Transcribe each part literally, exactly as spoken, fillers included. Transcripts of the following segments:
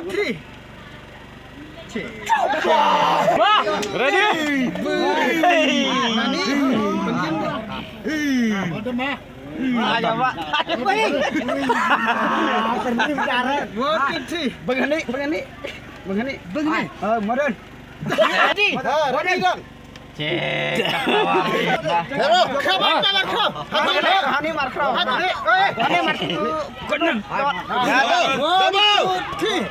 Three. Ready? Hey. Nani? Ayo, Pak. One, two, three. Bengani, bengani. Bengani. Bengani. Ah, modern. Ready? Ah, ready, done. Cek. Hello, come on, come on, come on. Hani mar khraw. Hani mar khraw. One, two, three.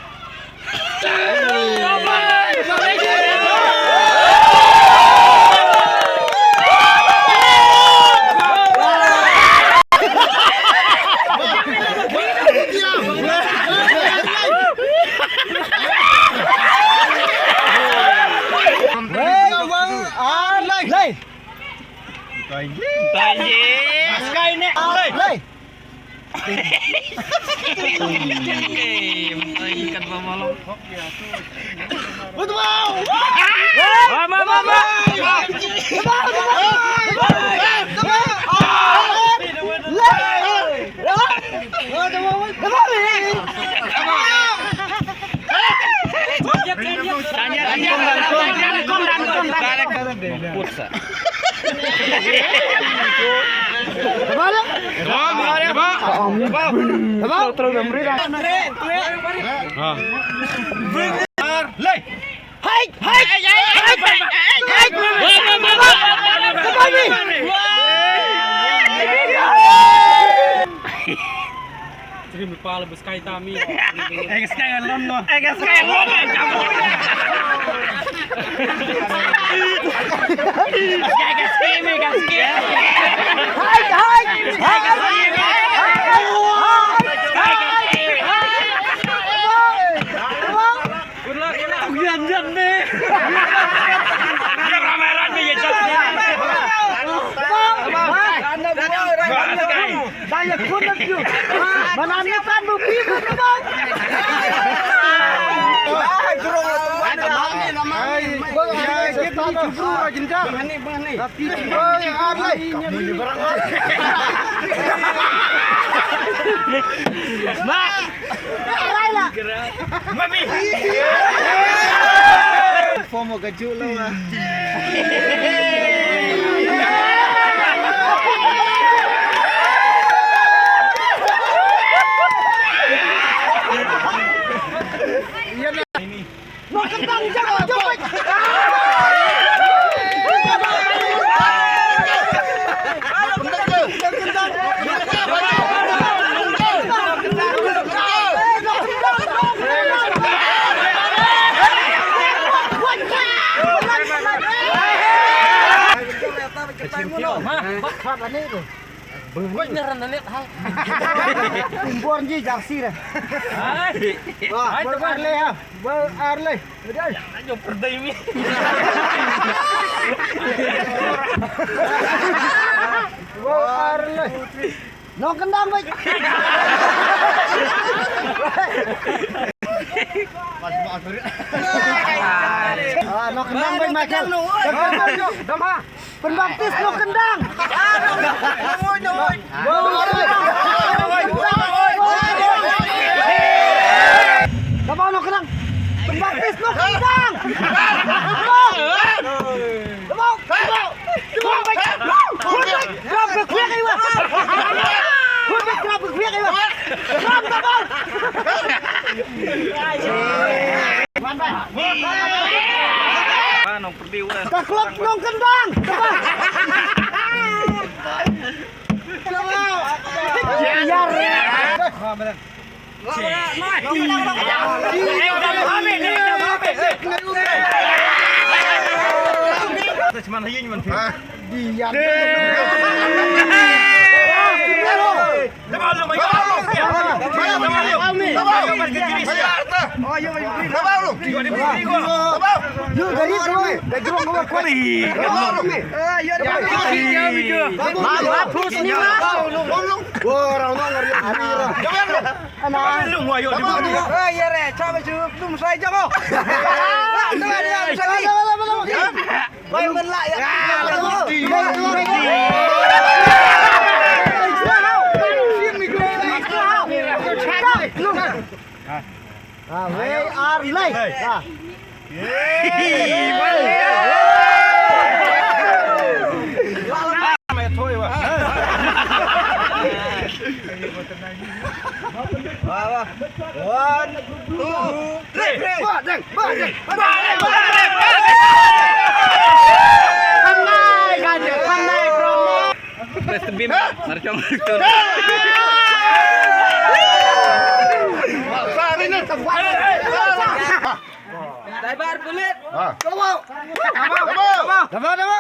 Lei. Sky ne. Lei. Skai ta mi. Eh, skai alon no. Eh, skai alon. Skai, skai mi, skai. Hai, hai. Hai, hai. Good luck, good luck. Jangan, jangan ni. Jangan ramai-ramai ya, jangan. Daya kunat ju. Mana ni kan bu pi bu ke bau. Mak. Mami. Form ka ju lo. Bor ji jersey re. Hai. Wah, hai, bor teman. Arle ha. Bor arle. Jangan jom perdai mi. Bor arle. Nongkyndang baik. Ah, nongkyndang baik, Michael. Dama. Pynbaptis nongkyndang. Dama nongkyndang. Pynbaptis nongkyndang. Dama. Dama. Ka klub nongkyndang. Ha, wei ar lai. Ha. One, two, three. Ba deng, ba deng, ba deng, ba deng, ba deng. Khanai, khanai, khanai, bro. Press the beam. Marchong, marchong. Driver, pulit. Ha. Daba, daba. Daba, daba.